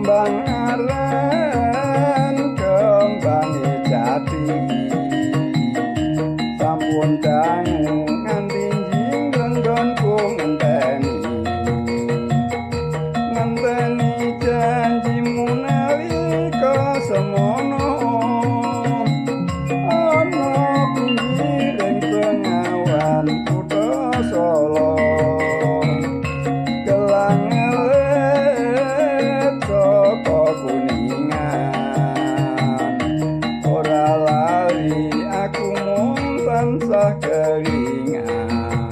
Kembang aren kembange jati sampun dangu nganti njinggrenggonku ngenteni ngenteni janjimu nalika semono ana pinggiring bengawan kutha Solo. Gelang alit saka Kuningan ora lali aku mung tansah kelingan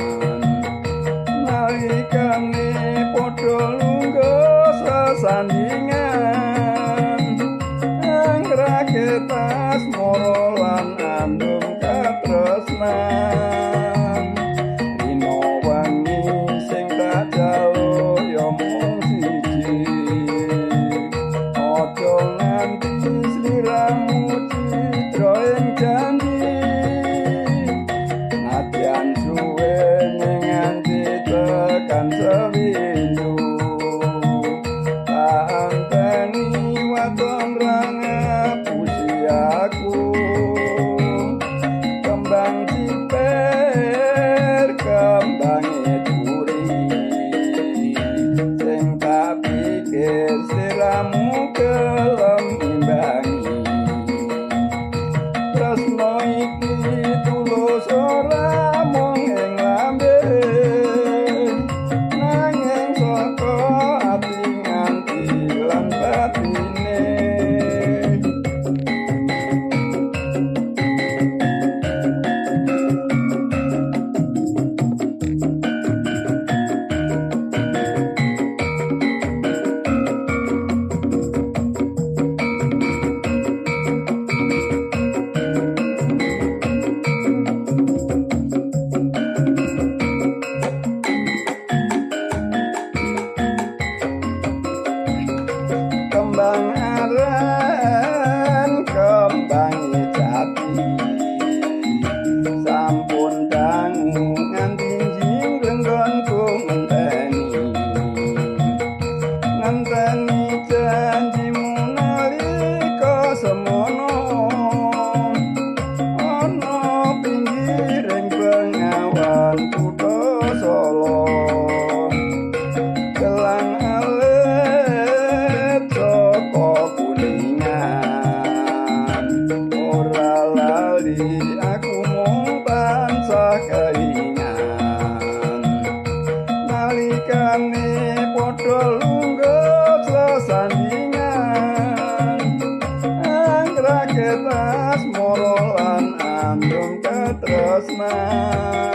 nalikane padha lungguh sesandingan anggrek asmara lan andum katresnan. Rino wengi sing tak jaluk ya mung siji aja nganti sliramu cidra ing janji nadyan suwe nganti tekan sewindu tak anteni waton ra ngapusi aku. Kembang ciper kembange duri sing tak pikir sliramu gelem imbangi tresno iki tulus ora mung ing lambe nanging saka ati nganti lan batine. Kembang aren kembange jati sampun dangu nganti njinggrenggonku ngenteni ngenteni janjimu nalika semono ana pinggiring bengawan kutha Solo. Gelang alit saka Kuningan ora lali aku mung tansah kelingan nalikane padha lungguh sesandingan anggrek asmara lan andum katresnan.